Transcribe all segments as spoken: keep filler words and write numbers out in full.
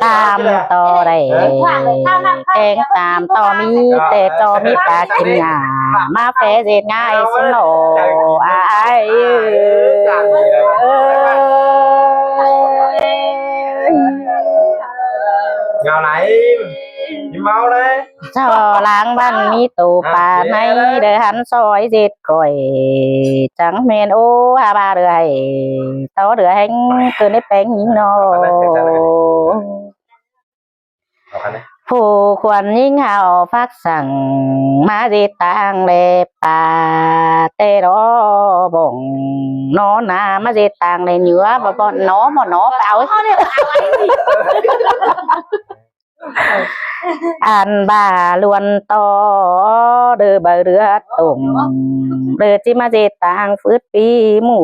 Tam to đảy, keng tam to mi, ꞌtẹ ꞌchọ mi ta kin nga, ꞌmá phe ꞌdệt ꞌngai ꞌsịn lỏ ai. Ngao lai, ꞌchí ꞌmáu lai. ꞌChọ lăng ꞌvắn mi tô pa ꞌnị, đảy hăn ꞌsội ꞌdệt khỏi, chắng ꞌmen ô ha ba đảy, tó đảy ꞌhéng ꞌcọ ꞌnị ꞌpéng ꞌnị ꞌnọ. Phủ khuôn ꞌnhính hảư phák săng, ꞌmá ꞌdệt ꞌtáng ꞌlẹ pa, ꞌtẹ đó bỏng, nó na ꞌmá ꞌdệt ꞌtáng ꞌlẹ nhứa, ꞌva bỏng nó, ꞌmá nó páo. Ăn ba ꞌluôn to, đảy báu rứa tông, đảy ꞌchí ꞌmá ꞌdệt ꞌtáng phứt pi mú,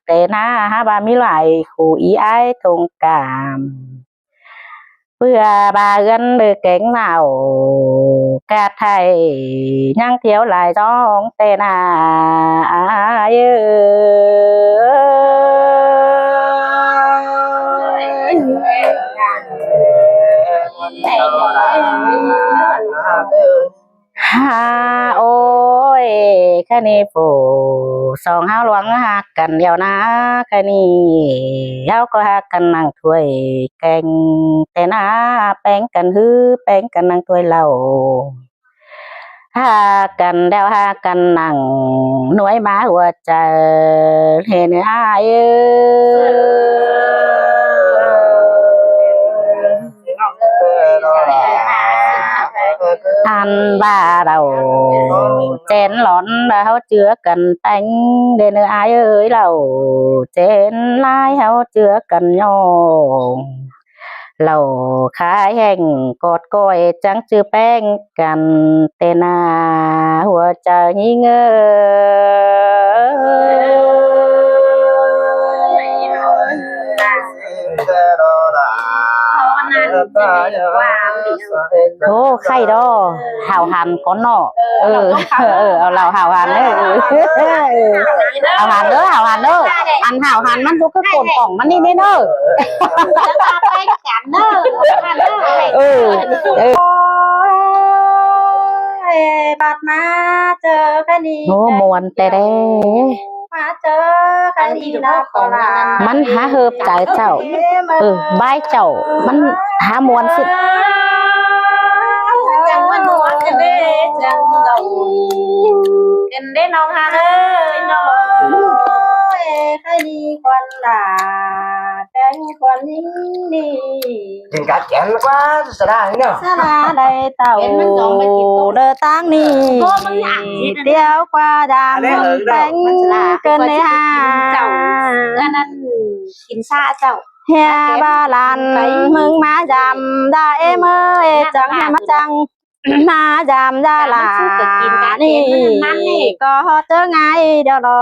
ꞌtẹ ꞌna ha ba ꞌmí lai khủ í ai thông cảm. ꞌPưa ba ꞌhướn đảy keng nảo, ꞌcạ thái ꞌnhắng thiêu lai dong ꞌtẹ ꞌna ai. Ha ôi, ꞌkhạy ꞌnị phủ song ꞌháu ꞌluống ꞌhặc căn ꞌlẹo ꞌna, ꞌkhạy ꞌnị ꞌháu ꞌcọ ꞌhặc căn nẳng thuối keng, ꞌtẹ ꞌna ꞌpéng căn ꞌhứ, ꞌpéng căn nẳng thuối lảu. ꞌHặc căn ꞌlẹo ꞌhặc căn nẳng ꞌnuối ꞌmá hua chaư, ꞌhế ꞌnị ai. Ăn ba lảu chén lón ꞌháu ꞌchưa căn ꞌpéng, ꞌlế ꞌnị ai ơi, lảu chén lai ꞌháu ꞌchưa căn ꞌnhó. Lảu khai ꞌhéng cót ꞌcoi chắng ꞌchư ꞌpéng căn, ꞌtẹ ꞌna hua chaư ꞌnhính ơi. Ô, ꞌkhạy đó, hảo hẳn cón ꞌnọ. Ơ, ơ, au lảu hảo hẳn ꞌnớ. Hảo hẳn ꞌnớ, hảo hẳn ꞌnớ. Ăn hảo hẳn ꞌmắn ꞌchọ ꞌcứ cổn phỏng ꞌmắn ꞌnị ꞌnớ. Ơ, ơ. Ôi, bát ꞌmá ꞌchớ ꞌkhạy ꞌnị. Ô, muôn ꞌtẹ đé. ꞌMắn há ꞌhợp chaư chảu. Ơ, ꞌvái chảu, ꞌmắn há muôn ꞌsịn. Dính cá chén ꞌquá, sa đa ꞌnị ꞌnớ. Sa đa đảy tảu, đảy ꞌtáng ꞌnị. Điêu ꞌquá dăm ꞌpéng ꞌcợn đảy ha. Ăn ăn, kin sa chảu. ꞌHé ba lan ꞌmứng ꞌmá dăm, da ê ꞌmớ ê chắng ꞌhé ꞌmá chắng. ꞌMá dăm da la ꞌnị, ꞌcọ ꞌchớ ꞌngai điêu lo,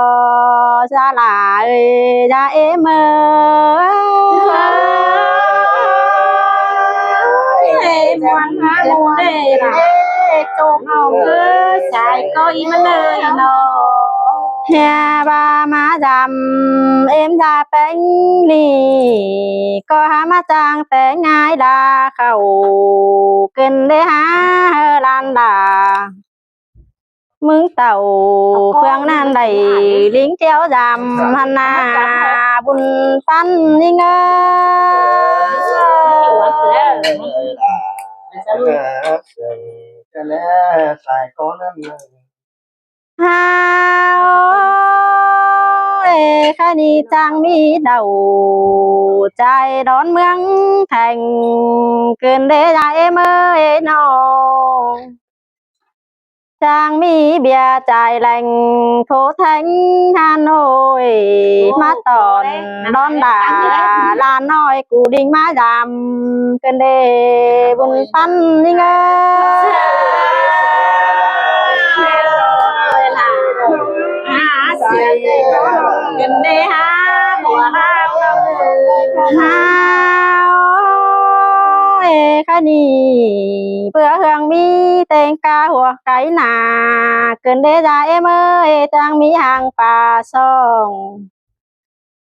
da la ơi, da ê ꞌmớ. Ê, muôn ha muôn đê, ê, chốm hảư ơi, sai ꞌcọ ꞌnị ꞌmắn ơi ꞌnọ. ꞌHé ba ꞌmá dăm, êm da ꞌpéng ꞌnị, ꞌcọ ha ꞌmá chắng ꞌtẹ ꞌngai đa khảu, ꞌcợn đảy ha hơ lan đa. ꞌMứng tảu ꞌphướng ꞌnặn đảy ꞌlính thiêu dăm hăn na, bun ꞌphắn ꞌnhính ơi. Hao ơi, ꞌkhạy ꞌnị chắng ꞌmí đaư, ꞌchái đón ꞌmướng Theng, ꞌcợn đảy da ê ꞌmớ ê ꞌnọ. Chắng ꞌmí bia ꞌchái leng, phố Theng Hà Nội, ꞌmá tỏn đón đa lan ꞌnọi, ꞌcứ đinh ꞌmá dăm, ꞌcợn đảy bun ꞌphắn ꞌnhính ơi. Hao ơi, ꞌkhạy ꞌnị ꞌpưa ꞌhướng ꞌmí ꞌtếng cá hua cáy na, ꞌcợn đảy da ê ꞌmớ ê chắng ꞌmí hang pa song.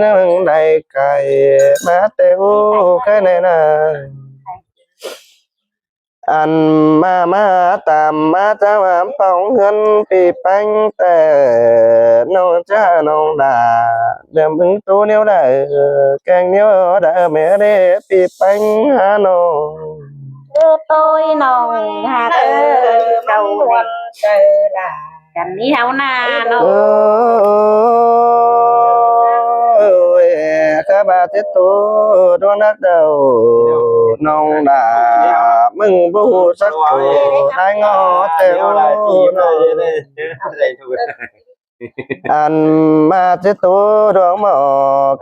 ꞌnưng đảy cai ꞌmá ꞌtẹ ú cai ꞌnị ꞌna. Ăn ꞌmá ꞌmá tam ꞌmá ꞌchá ꞌmá póng ꞌhướn ꞌpi ꞌpéng ꞌtẹ ꞌnọng ꞌchá ꞌnọng đa. Đe ꞌmứng ꞌtố ꞌnéo đảy kéng ꞌnéo đảy ꞌmẹ đé ꞌpi ꞌpéng hả ꞌnọng. Ơ, tôi ꞌnọng hả, ơ, cau ꞌnị. Chăn ꞌnị hảư ꞌna ꞌnọng. Ơ, ơ, ơ, cá ba chết tố đua nắc đầu ꞌnọng đa ꞌmứng bố hú sắc khổ thái ngó ꞌtẹ ú. Ăn ꞌmá chết tố đua ꞌmọ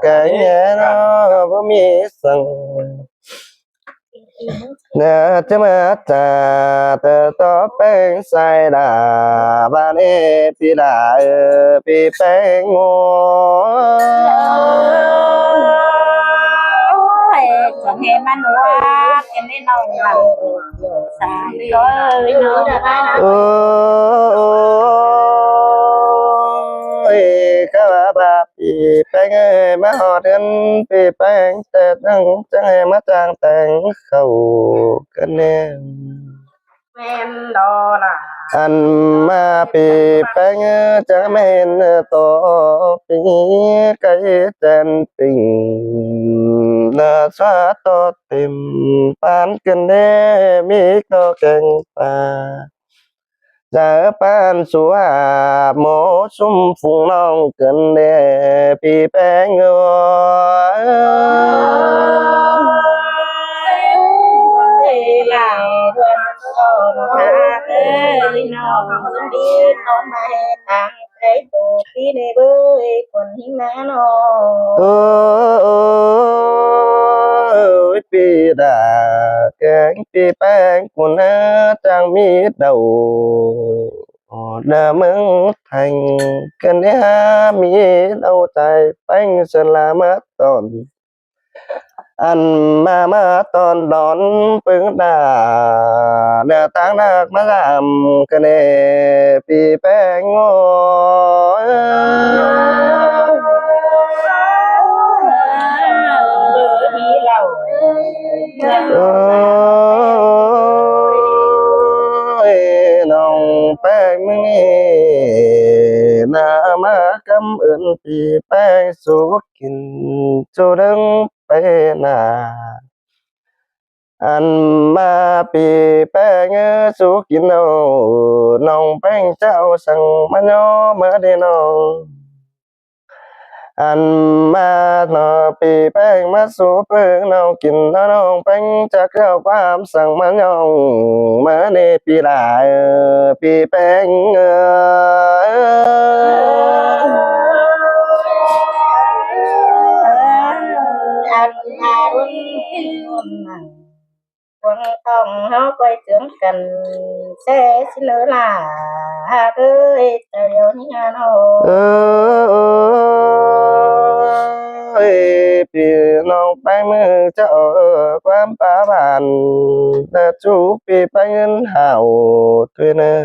kéng ꞌnhé ꞌnọ bố ꞌmí săng. ꞌNa ꞌchá ꞌmá ꞌchá ꞌtẹ tó ꞌpéng sai đa, ꞌva ꞌnị ꞌpi đa, ơ, ꞌpi ꞌpéng ꞌngô. Ôi, chăn ꞌhê ꞌmắn ꞌva, ken ꞌnị ꞌnọng lăng. Săng ơi ꞌnọng. Ơ, ơ, ơ, ơ, cá ba ꞌpi ꞌpéng ơi, ꞌmá ꞌhọt ꞌhướn ꞌpi ꞌpéng ꞌtẹ ꞌnưng chắng ꞌhê ꞌmá chang teng khảu cơn ꞌnị. ꞌMen đó là ăn ꞌmá ꞌpi ꞌpéng ơi, chắng ꞌmá hên tó ꞌpi cáy chén ꞌpinh ꞌna ꞌsá tó tìm pán cơn ꞌnị ꞌmí có kéng pa. Chả pán sú hả mô sum phung ꞌnọng cơn ꞌnị ꞌpi ꞌpéng ơi. Ơi, làng ꞌhướn ꞌcọ ꞌnọng hả ơi ꞌnọng, đi ꞌnọng ꞌmá hên tang cái tổ ꞌpi ꞌnị bới khuôn ꞌhing ꞌna ꞌnọng. Ơ, ơ, ơ, ơ, pi đa kéng pi ꞌpéng ꞌcốn ꞌná chang ꞌmí đaư. Ơ, đa ꞌmướng Theng cơn ꞌnị ꞌmí đaư chai ꞌpéng sươn ꞌla ꞌmá tỏn. Ăn ꞌmá ꞌmá tỏn đón ꞌpứng đa, đa ꞌtáng ꞌnặc ꞌmá dăm cơn ꞌnị pi ꞌpéng ꞌngó. Ơ, ꞌnọng ꞌpéng ꞌmướng ꞌnị, ꞌná ꞌmá căm ơn pi ꞌpéng sú kin sú đơng pay nả. Ăn ꞌmá pi ꞌpéng ơ sú kin âu, ꞌnọng ꞌpéng chảu săng ꞌmá ꞌnhó ꞌmá đi ꞌnọng. Ăn ꞌmá ꞌnọ pi ꞌpéng ꞌmá sú ꞌpứng ꞌnọng kin ꞌnọng ꞌpéng chắc ꞌchọ ꞌquám săng ꞌmá ꞌnọng ꞌmá đi pi lai ơ pi ꞌpéng ơ. Ăn ꞌmá Quảng Tòng ꞌháu quay chướng cần xe xin lỡ là ha ơi tài liệu nha nó. Ơ, ơi, pi ꞌnọng ꞌpéng ꞌmướng chảu ơ ꞌquám pá bản, ta chú pi ꞌpéng ơn hảo thuê nơ.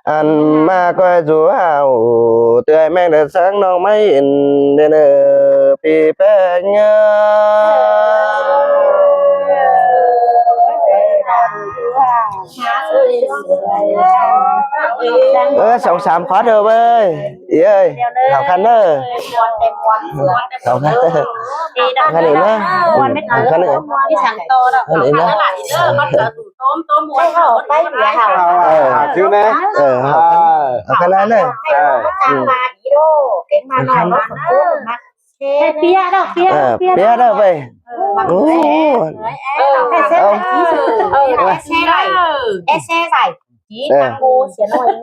Ăn ꞌmá quay dú hảo tươi ꞌmeng đa sáng ꞌnọng ꞌmá ꞌhịn đê nơ pi ꞌpéng ơ. Ơ, sóng sám khó thơ ơi. Ý ơi, hảo khăn ơ. Hảo khăn. Hảo khăn ơ. Hảo khăn ơ. Hảo khăn ơ. Tôm, tôm, buôn, buôn, buôn, buôn. Ờ, chứ nè. Ờ, hảo khăn. Hảo khăn ơ nè. Ờ. Hảo khăn. Ê, pía đó, pía, ờ, pía pía đó. Đó vậy. Ồ. Ê, xe này. Ê, xe này. Ờ.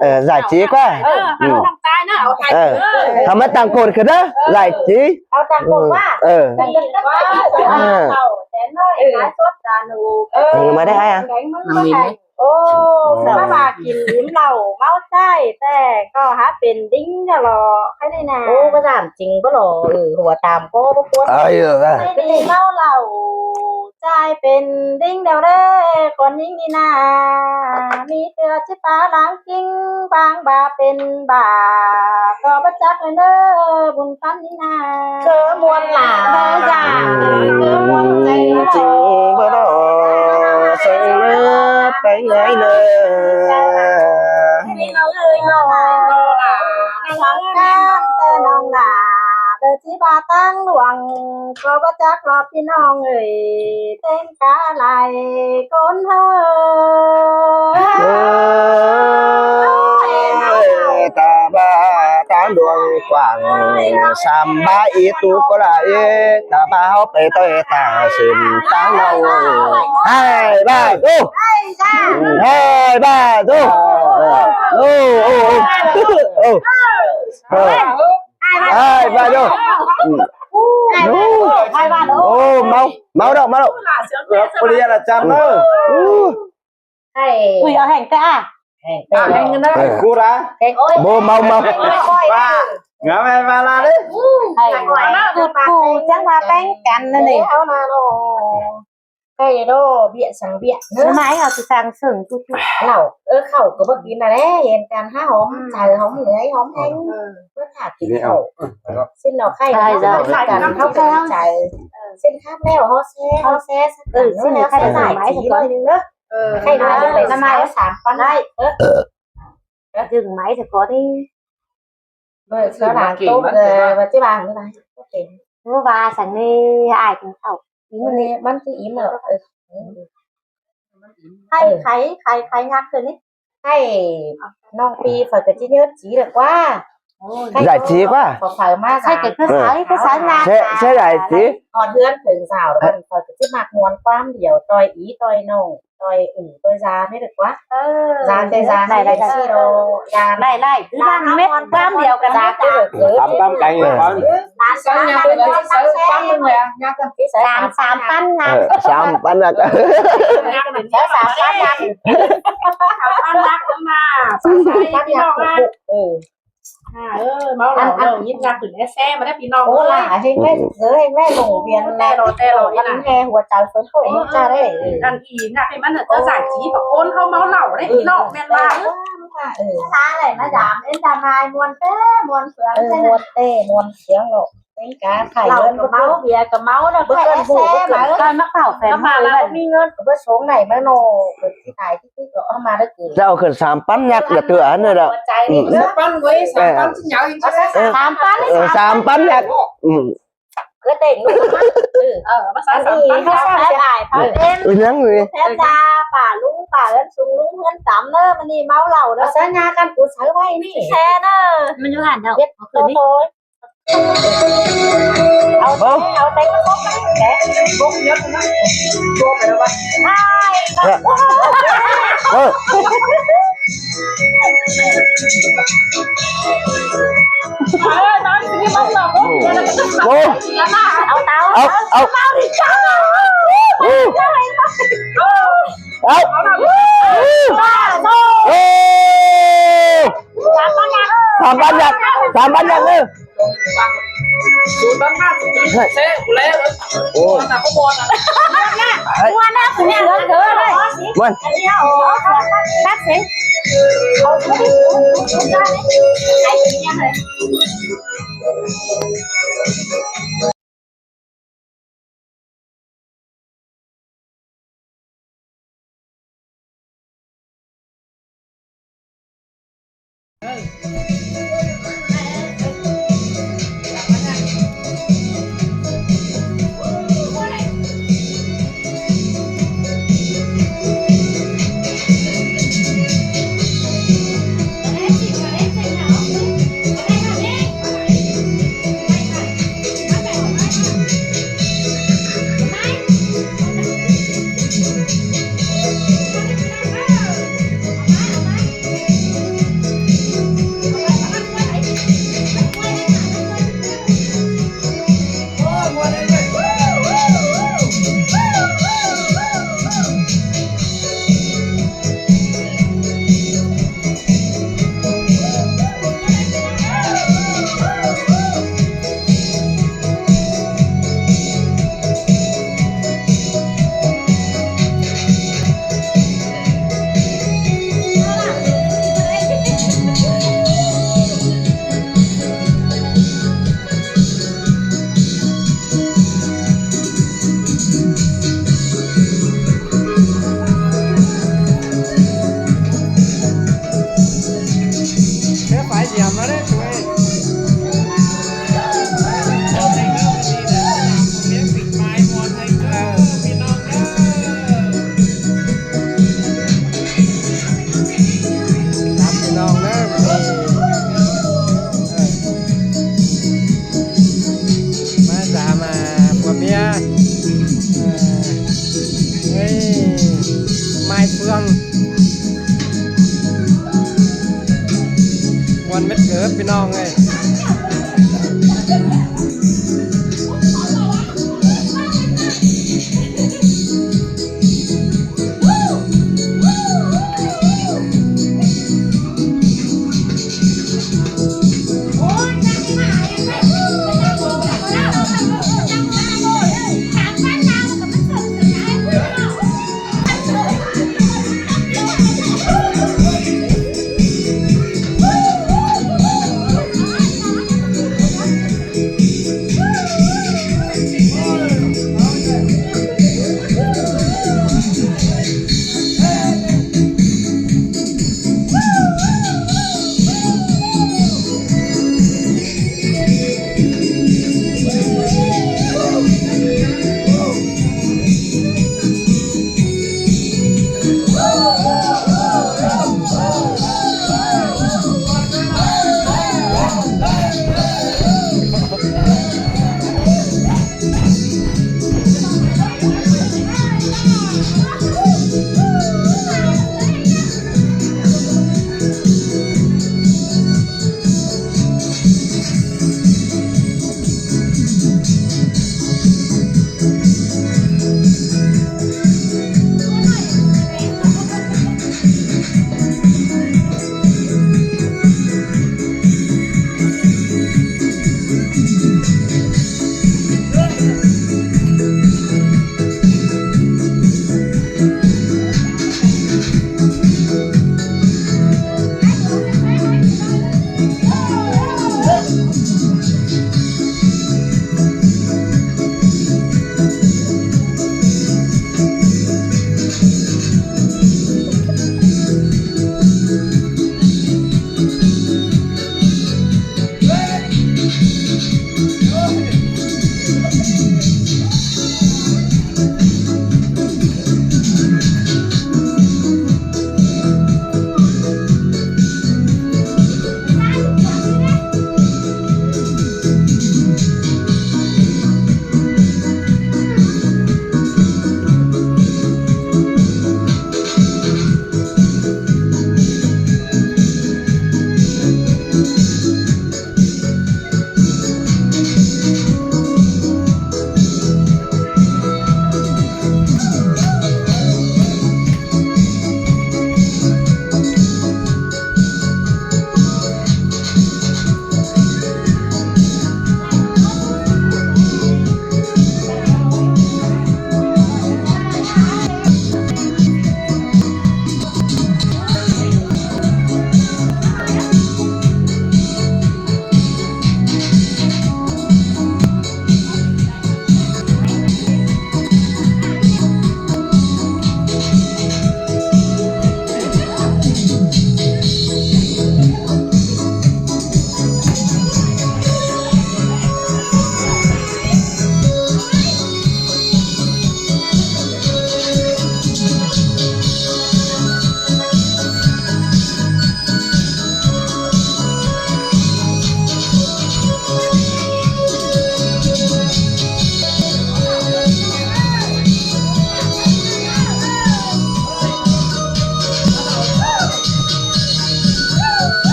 Ờ, giải trí quá. Ờ, hảo khăn. Ờ. Hảo khăn tăng cột kìa đó. Giải trí. Hảo tăng cột quá. Ờ. Ờ. Ờ. Ờ, mà đây ai à? Ơ, ꞌmá ꞌva kin lim ꞌlạu ꞌmáu ꞌchái ꞌtẹ ꞌcọ hák pên đin ꞌnớ lo. Khay ꞌnị ꞌna. Ô, ꞌmá dản ching ꞌcọ lo. Ư, hua tam ꞌcọ ꞌmá ꞌquốn. Ơ, ư, ư. Khay ꞌnị ꞌmáu ꞌlạu. Sai pên đing đeo đé, ꞌcốn ꞌnhính ꞌnị ꞌna, ꞌmí ꞌtưa ꞌchí pá láng king, bang ba pên ba, ꞌcọ báu chắc ꞌnớ, bun ꞌphắn ꞌnị ꞌna. ꞌCọ ꞌmuôn lả, ꞌcọ ꞌmuôn. Ching báu đỏ, sưng ꞌnớ, pay ngay ꞌnớ. Săng cán tơ ꞌnọng lả, đơ ꞌchí ba ꞌtáng luông, ꞌcọ báu chắc ꞌlọ ꞌpi ꞌnọng ới, ꞌtếng cá lai ꞌcốn ꞌháu. Ơi, ta ba ꞌtáng luông quảng, sam ba ꞌí tu ꞌcọ lai, ta ba ꞌháu pay ꞌtoi ta sên ꞌtáng ꞌnọng. Hai, ba, ꞌdô. Hai, ba, ꞌdô. Ơ, ơ, ơ, ơ. Ơ. Hai, ba, ꞌdô. Ô, máu, máu đảy, máu đảy. Ơ, ꞌpưa ꞌnị ꞌla chăm ơ. Ui, au heng ta. Heng ta. Heng ta. Ơ. Cú ra. Heng. Bô, máu, máu. Ba. Ngắm em ba la đi. Heng. Cút cu, chắng ba ꞌpéng căn ꞌnớ ꞌnị. Khay đô, ꞌviạk săng ꞌviạk ꞌnớ. Mai au ꞌchí săng sưng cút cút. Lảu, ơ, khảu ꞌcọ báu kin ꞌnớ, hên căn há hóm, chaư hóm, lưới hóm, heng. Báu thả kin khảu. Sên ꞌnọ khay, khay ꞌnọ, hóm căn hóm chaư. Sên khắp ꞌlẹo, ꞌhó ꞌsé, ꞌhó ꞌsé, sắt căn, ꞌhó ꞌsé, sắt căn mai ꞌchí ꞌnớ. Khay ꞌnọ, ꞌnhá mai ꞌhó sam ꞌpắn. Đảy. Ơ. Dưng mai ꞌchí ꞌcọ đi. Ơ, ꞌsớ lăng tốc, ơ, ꞌva ꞌchí ba, ꞌva ꞌchí ba. Ꞌva săng ꞌnị, ai kin khảu. Im ꞌnị, ꞌmắn ꞌchí im ꞌnớ. Ơ. Khay, khay, khay, khay ꞌnhặc ꞌcọ ꞌnị. Khay, ꞌnọng ꞌpi phả ꞌcọ ꞌchí ꞌnhớt ꞌchí ꞌlẹo ꞌquá. Giải trí ꞌquá. Phả, phả ꞌmá khay ꞌcọ ꞌcọ ꞌsớ, ꞌcọ ꞌsớ ꞌnhặc. Sẽ, sẽ giải trí. Họt ꞌhướn pheng dao, ꞌva phả ꞌcọ ꞌchí ꞌmặc ꞌmuôn ꞌquám điêu, ꞌtoi í, ꞌtoi ꞌnọng. Ơi, ừ, ꞌtoi da mết ꞌlẹo ꞌquá. Ơ, da, ꞌtoi da đảy, đảy, đảy. Đảy, đảy. Cứ ꞌmắn mết ꞌquám điêu căn. Da mết cứ ꞌlẹo. Tám, tám cánh ꞌquám. Tám, tám, tám, tám, tám. Sam, sam ꞌpắn ꞌnhặc. Ơ, sam ꞌpắn ꞌnhặc. Sam ꞌpắn ꞌnhặc. Sam ꞌpắn ꞌnhặc ꞌmá. Sam ꞌpắn ꞌnhặc. Ừ. À, ơ, máu lảu ꞌnhắng kin ꞌnhá khửn é ꞌsé ꞌmá đé ꞌpi ꞌnọng. Ơ, ơi. Lả hên ꞌmé, dớ hên ꞌmé lông viên ꞌnị. Té lo, té lo, ăn ꞌnị nà. Hên hua chaư phớn thôi, ơ, hên ꞌchá đé. Ăn ꞌnị ꞌnhá hên ꞌmắn ꞌnớ ꞌchớ giải trí ꞌva ꞌcốn ꞌháu máu lảu đé ꞌpi ꞌnọng, ꞌmen ꞌva. Ơ, ơ, ꞌmá đé ꞌmá dám, ên dám mai ꞌmuôn té, ꞌmuôn phướng. Ơ, ꞌmuôn té, ꞌmuôn phướng ꞌnọ. Teng cá thảy lảu ꞌngớn ꞌcọ ꞌmá máu, ꞌviạk ꞌcọ ꞌmá ꞌnớ, báu ꞌkhạy é ꞌsé ꞌmá. Ꞌcọ ꞌmá khảu phén ꞌmá ꞌlới ꞌmắn. ꞌMí ꞌngớn ꞌcọ báu sống đảy ꞌmá ꞌnọ, ꞌcọ ꞌchí tai ꞌchí ꞌchí ꞌcọ ꞌmá đé ꞌcọ. Ꞌchí au khửn sam ꞌpắn ꞌnhặc ꞌlẹo ꞌtưa ꞌnị đa. Ơ. Sam ꞌpắn ꞌnhặc. Ơ, sam ꞌpắn ꞌnhặc. Ừ. Ơ, ꞌmá sam ꞌpắn ꞌnhặc. Ơ, ꞌnhắng ꞌnị. Phép da, pả ꞌlung, pả ꞌhướn sung ꞌlung ꞌhướn tắm ꞌnớ, ꞌmá ꞌnị máu lảu ꞌnớ. Ơ, sa ꞌnhá căn ꞌcọ sáư ꞌvạy ꞌnị. ꞋSé ꞌnớ. ꞌMắn dú hẳn đâu. Biết ꞌcọ ꞌcọ thôi. Au, au, au, té ꞌcọ cốc ꞌnớ. Cốc nhất ꞌnớ. Cốc ꞌnớ. Ai, ơ. Ơ. Ơ, nói gì mà lạ. Ô. Au, au. Au, au. Au. Au. Ơ. Sam ꞌpắn ꞌnhặc, sam ꞌpắn ꞌnhặc ơ. Ơ. Ơ. Ơ. Ê, mai phương. Muôn mết cớp ꞌpi ꞌnọng ơi.